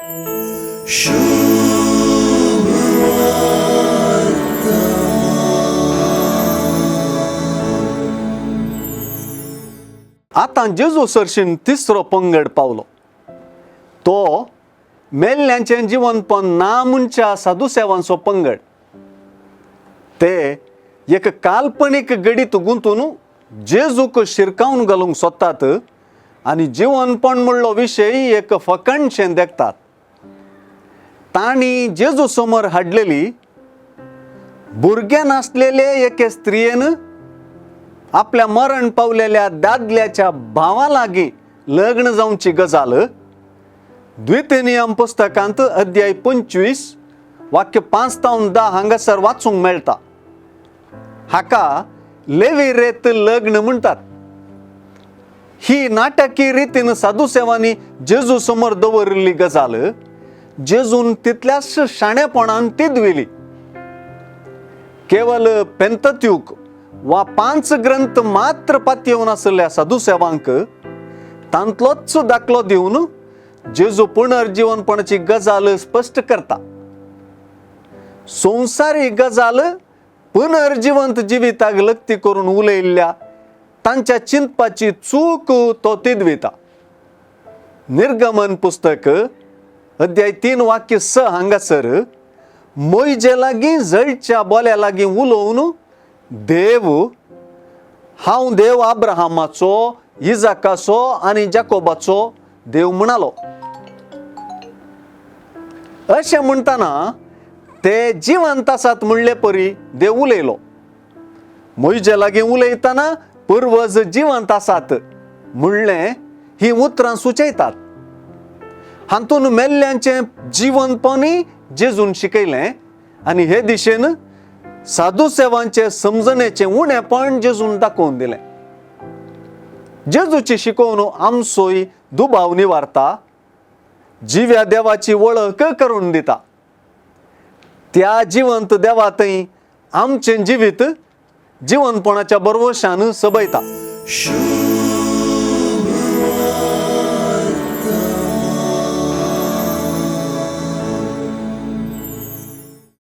आतां जेजू सरशीन तिसरो पंगड पावलो. तो मेल्ल्यांचें जिवनपण ना म्हणच्या साधुसेवांचो पंगड. ते एक काल्पनीक गडीत गुंतून जेजूक शिरकावन घालूंक सोदतात आनी जिवनपण म्हणलो विशय एक फकाणशें देखतात. तांणी जेजू समोर हाडलेली भुरगें नासलेले एके स्त्रियेन आपल्या मरण पावलेल्या दादल्याच्या भावा लागीं लग्न जावची गजाल द्वितीय नियम पुस्तकांत अध्याय 25 वाक्य 5 तावन 10 हांगासर वाचूंक मेळटा. हाका लेवी रेत लग्न म्हणटात. ही नाटकी रितीन साधुसेवांनी जेजू समोर दवरिल्ली गजाल जेजून तितल्याच शाणेपणान तिदविली. केवल पेंतत्यूक वा 5 ग्रंथ मात्र पातयेवन आशिल्ल्या साधुसेवांक तांतलोच दाखलो दिवन जेजू पुनर्जीवनपणाची गजाल स्पश्ट करता. संवसारी गजाल पुनर्जिवंत जिविताक लक्ती करून उलयल्ल्या तांच्या चिंतपाची चूक तो तिदविता. निर्गमन पुस्तक अध्याय 3 वाक्य 6 हांगासर मोयजे लागीं जळच्या बोल्या लागीं उलोवन देव हांव देव अब्राहमाचो, इजाकाचो आनी जाकोबाचो देव म्हणालो. अशें म्हणटना ते जिवंत आसात म्हणले परी देव उलयलो. मोयजे लागीं उलयतना पुर्वज जिवंत आसात म्हणलें ही उतरां सुचयतात. हातून मेल्ल्यांचें जिवनपणूय जेजून शिकयलें आनी हे दिशेन साधुसेवांचे समजणेचें उणेपण जेजून दाखोवन दिलें. जेजूची शिकोवन आमचोय दुबाव निवारता, जिव्या देवाची वळख करून दिता. त्या जिवंत देवा थंय आमचें जिवीत जिवनपणाच्या बरवशान सबयता.